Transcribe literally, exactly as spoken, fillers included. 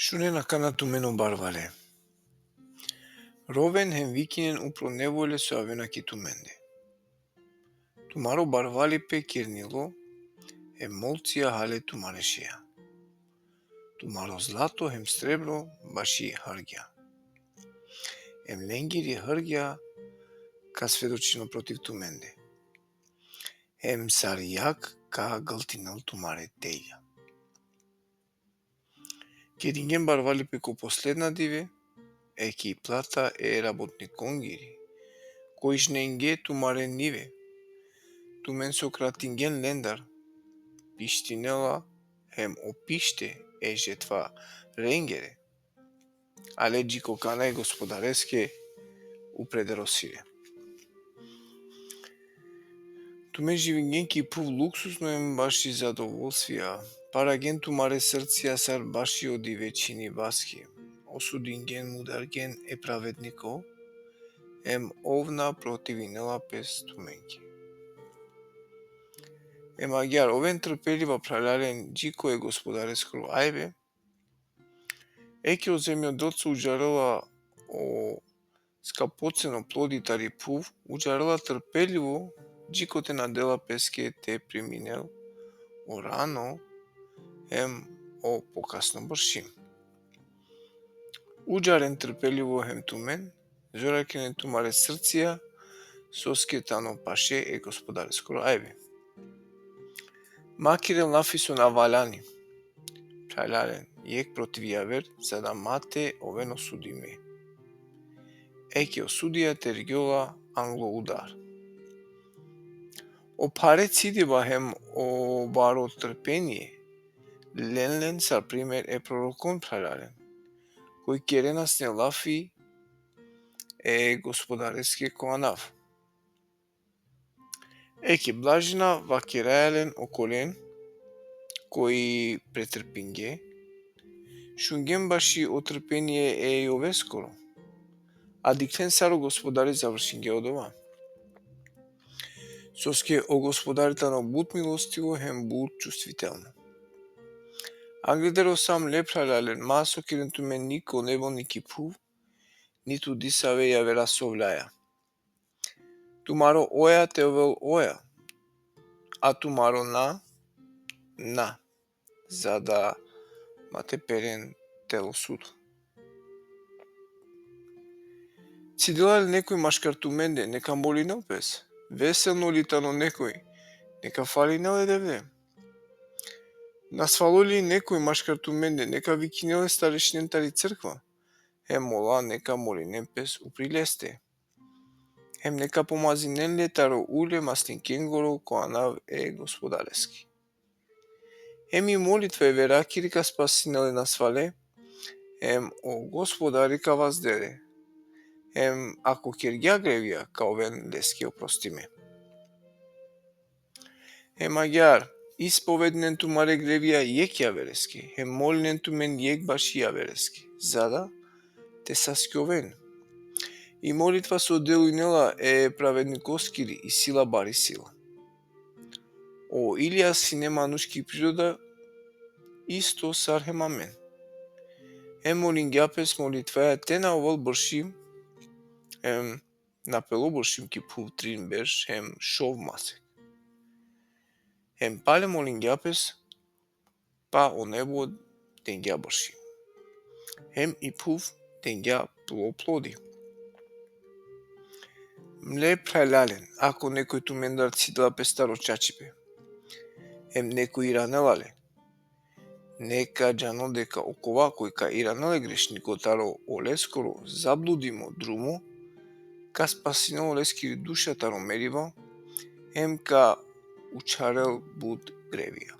Šunen akana tumen o barvale. Roven hem vikinen upro nevole so avena ki tumende. Tumaro barvalipe kirnilo, hem molcija hale tumare šeja. Tumaro zlato hem srebro baši hrgja. Hem lengiri hrgja ka svedočinel protiv tumende. Hem sar jag ka gltinel tumare telja. Ked ingjen barvalipe ko posledna dive, eke i plata e rabotnikongiri, koj žnenge tumare njive, tumen so kratingjen lendar, pištinela hem o pište e žetvarengere, ale dži ko kana e Gospodareske upre derosire. Tumen živingen ki phuv luksuzno hem baši zadovolstvija, paragen tumare srcija sar baši o dive čhinibaske, osudingen mudargen e pravedniko, hem ov na protivinela pes tumenge. Hem agjaar oven trpeliva, phralalen, dži ko e Gospodareskoro ajbe, eke o zemjodelco udžarela o skapoceno plodi tari phuv, udžarela trpelivo, dži kote na dela peske te priminel o rano hem o pokasno bršim. Udžaren trpelivo hem tumen, zorakinen tumare srcija, soske tano paše e Gospodareskoro ajbe. Ma kiren lafi so na valjani, phralalen, jekh protiv javer, za da ma te oven osudime. Eke o sudija tergjola anglo udar. O phare cidiba hem o baro trpenie, len len sar primer e prorokon, phralalen, koj kerena sine lafi e Gospodareske ko anav. Eke blažina vakeraja len okolen koj pretrpinge, šungen baši o trpenie e joveskoro, a dikhlen sar o Gospodari završinge odova. Soske o Gospodari tano but milostivo hem but čustvitelno. Angleder o sa mle, phralalen, ma so kiren tumen ni ko nebo ni ki phuv, nitu disave javera sovljaja. Tumaro oja te ovel oja, a tumaro na, na, za da ma te peren telo sudo. Cidela li nekoj maškar tumende, neka molinel pes. Veselno li tano nekoj, neka falinel e Devle. Nasvalo li nekoj maškar tumende, neka vikinel e starešinen tari crkva, hem ola neka molinen pes upri leste. Hem neka pomazinen le taro ulje maslinkengoro ko anav e Gospodareske. Hem i molitva e verakiri ka spasinel e nasvale, hem o Gospodari ka vazdel le. Hem ako kergja grevija, ka oven leske oprostime. Hem agjaar, ispovedinen tumare grevija jekh javereske, hem molinen tumen jekh baši javereske, za da te saskjoven. I molitva so delinela e pravednikoskiri isi la bari sila. O Ilija sine manuš ki priroda, isto sar hem amen. Hem molingja pes molitvaja te na ovel bršim, hem na pelo bršim ki phuv trin berš hem šov masek. Hem pale molingja pes, pa o nebo dengja bršim. Hem i phuv dengja plo plodi. Mle phralalen, ako nekoj tumendar cidela pes taro čačipe, hem nekoj iranela le, neka džanel deka okova koj ka iranel e grešniko taro oleskoro zabludimo drumo, ka spasinel oleskiri duša taro meriba, hem ka učharel but grevija.